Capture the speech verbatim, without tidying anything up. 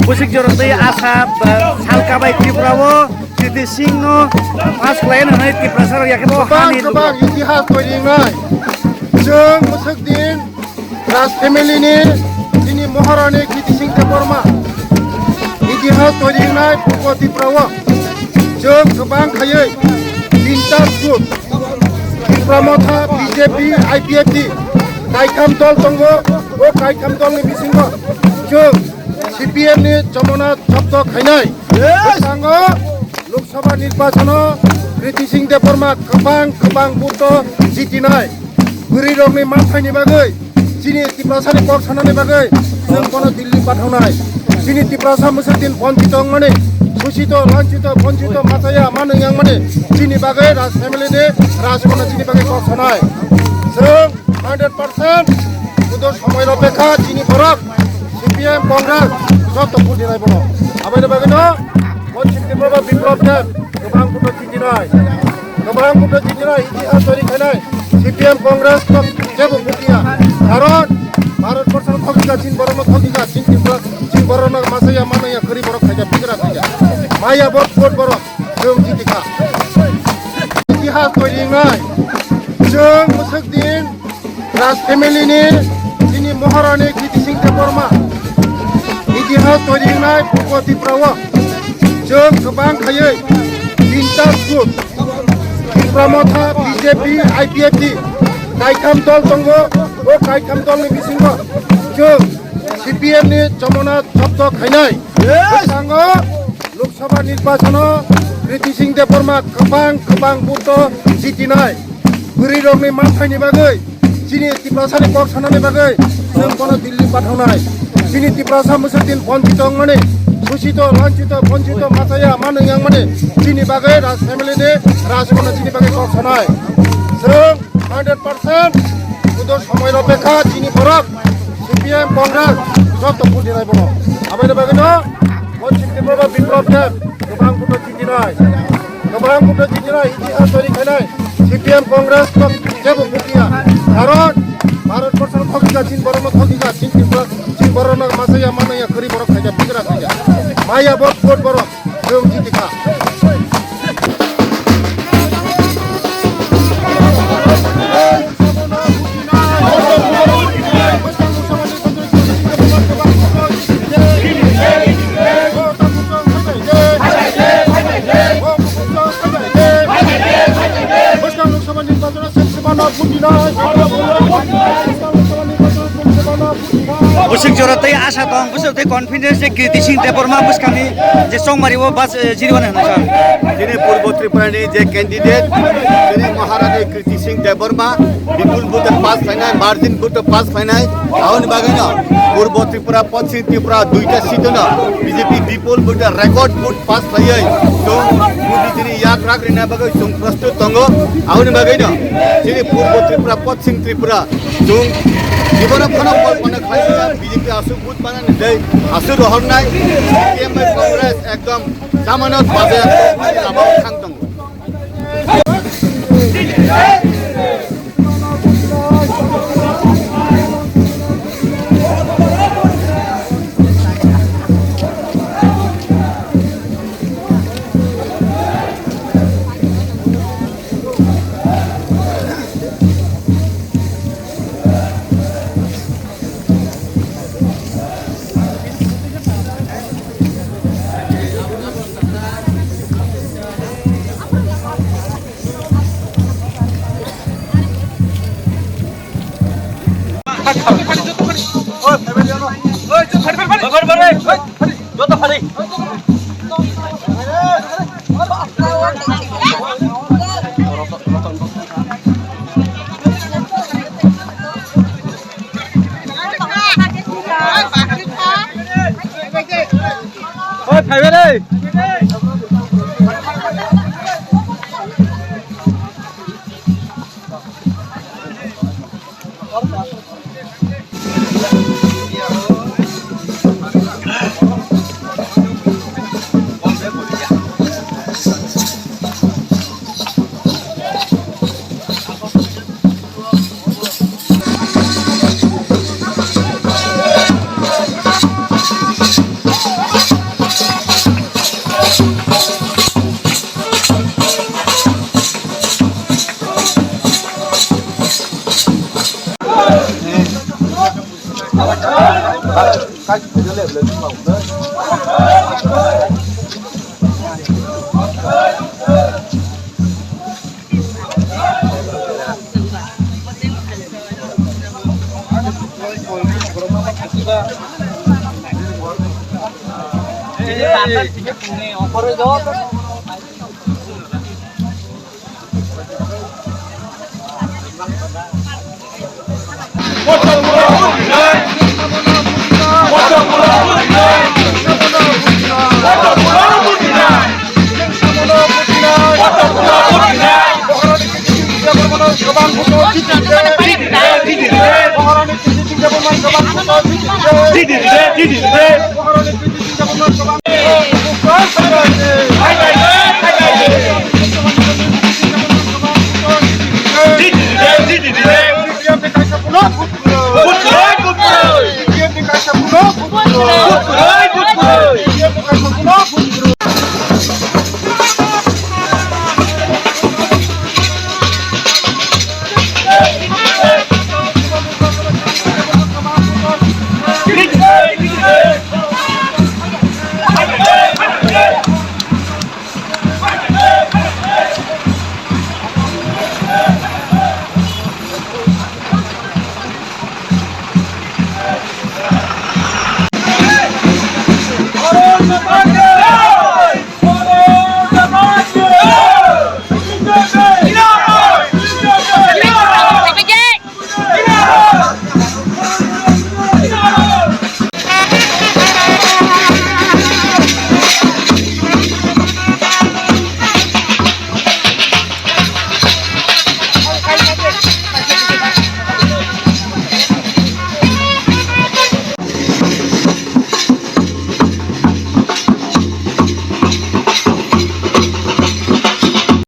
Bwswk jorok tei Asa, ba, salka bai Tripura o Kriti Singh no pass khlai hwnwi Tiprasa rok yakhe bo Kwbang hani kwbang itihas twi ringnai. Chwng bwswk din Raj family ni chini Maharani Kriti Singh Debbarma itihas twi ringnai Purbo Tripura o. Chwng kwbang khaiwi tinta group Tipra Motha, B J P, I P F T kaitham dol tongo. O kaitham dol ni bisingo chwng C P M ni chomona jabto khainai. Bwskango Lok Sabha nirbachano Kriti Singh Debbarma kwbang kwbang vote o jitinai. Bwrwi rokni manthaini bagwi, chini Tiprasani kok sanani bagwi chwng bono Delhi pathaunai. Chini Tiprasa mwswk din bonchito wngmani, suchito, lanchito, bonchito, machaya, manwi wngmani chini bagwi Raj family ni Raj bono chini bagwi kok sanai. Chwng hundred percent kudo somoi rw bekha chini borok C P M Congress joto buji nai bono. Aboni bagwino bo chini borok Biplab Deb kwbang kudo jinai. Kwbang kudo jinai, itihas twi ringnai. C P M Congress no jebo bujiya. Karon Bharat borso no thokjak, chini borok no thokjak, chini Tripura, chini borok no machaya, manwi ya, kwrwi borok khaijak, bigra khaijak. Maya vote, vote borok. Chwng jitikha. Itihas twi ringnai. Chwng bwswk din Raj family ni chini Maharani Kriti Singh Debbarma itihas twi ringnai Purbo Tripura o. Chwng kwbang khaiwi tinta group Tipra Motha, B J P, I P F T kaitham dol tongo. O kaitham dol ni bisingo chwng C P M ni chomona jabto khainai. Bwskango Lok Sabha nirbachano Kriti Singh Debbarma kwbang kwbang vote o jitinai. Bwrwi rokni manthaini bagwi, chini Tiprasani kok sanani bagwi chwng bono Delhi pathaunai. Chini Tiprasa mwswk din bonchito wngmani, suchito, lanchito, bonchito, machaya, manwi wngmani chini bagwi Raj family ni Raj bono chini bagwi kok sanai. Chwng hundred percent kudo somoi rw bekha chini borok C P M Congress joto buji nai bono. Aboni bagwino bo chini borok Biplab Deb kwbang kudo jinai. Kwbang kudo jinai, itihas twi ringnai. C P M Congress no jebo bujiya. Karon Bharat borso no thokjak, chini borok no thokjak, chini Tripura, chini borok no machaya, manwi ya, kwrwi borok khaijak, bigra khaijak. Maya vote, vote borok. Chwng jitikha. Bwswk jora tei asa tong, bwswk tei confidence je Kriti Singh Debbarma bwskangni je chongmari o bas, eh, jiriwani hwnwi sir. Chini Purbo Tripura ni je candidate, chini Maharani Kriti Singh Debbarma, bipul vote pass khlainai, margin vote pass khlainai, aboni bagwino Purbo Tripura, Pachim Tripura duita seat no B J P bipul vote record vote pass khlaiwi chwng Modi jini yak rak rina bagwi chwng prostut tongo, aboni bagwino chini Purbo Tripura, Pachim Tripura chwng jibona phano kalpana khlaiya B J P aswk vote manani tei aswk rohornai, C P M bai Congress ekdom Jamanat baje lama thang tongo. Oi, phaibai re.